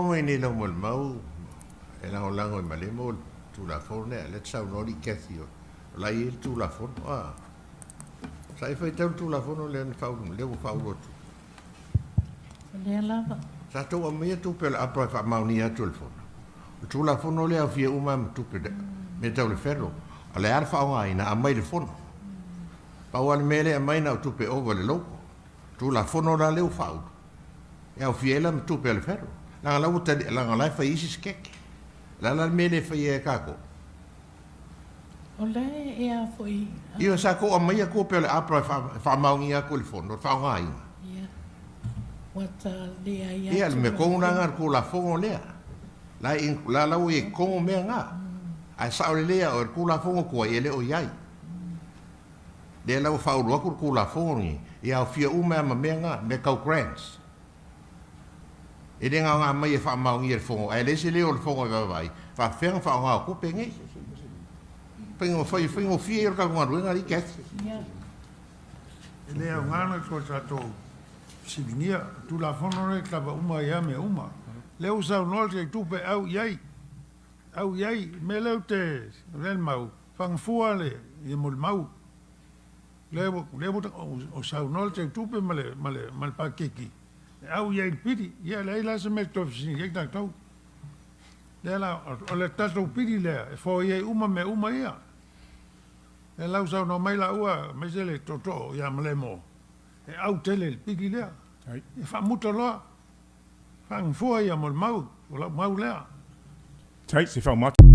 Mai nei lau molimau e lagolago i Malemo o le Tulafono lea, lea te saunoa alii Kathy o la e i ai le Tulafono. A, sa e faitau le Tulafono lea na faaulu, lea ua faaulu atu? O lea lava. Sa tou aumaia tupe o le APRA e faamaonia atu e le Fono. O le Tulafono lea e aofia uma lava ma tupe, mea tau le federal. O le a le faaaogaina, aumai i le Fono. Pau lava le mea lea e aumai na o tupe ova i le local. Tulafono la lea ua faaulu, e aofia ai la ma tupe a le federal. Leaga la ua tali, leaga o la e fai isi sikeke. O le a la le mea e le faia ai e tatou? O la e a foi. Ioe, sa tou aumaia tupe o le APRA e faamaonia atu e le Fono, le faaaogaina. Ia, ua ta leai atu. Ia, le mea tonu la lena o le Tulafono lea. La e la la ua i ai i totonu mea na. Ae sao lelei lava oe, o le Tulafono tuai e le o i ai. Lea la ua faaulu atu le Tulafono lenei, ia aofia uma ai lava ma mea na, mea tau grants. E le na ona aumai e faamaonia e le Fono, ae leai se leo o le Fono e vaavaai, e faapefea ona faaaoga o tupe nei. Faigofie ia o le tatou galuega alii Kathy. E le aoga ona toe tatou fesiligia. O le Tulafono lea e kava uma ai lava mea uma. O lea ua saunoa le Teitupe e au i ai, au i ai. O le mea lea ou te avea le mau, fagafua le molimau. Lea ua saunoa le Teutupe ma le Paketi e au i ai i le pili. Ia e leai la se mea e toe fesili ai tatou. Lea la, o le tatou pili lea e foia ai uma mea uma ia. Lea la ua saunoa mai laua aemaise le tootoo ia Malemo e au tele i le pili lea. Ia faamuta loa, faagafua ia molimau, o lau mau lea. Tai, se fauma atu.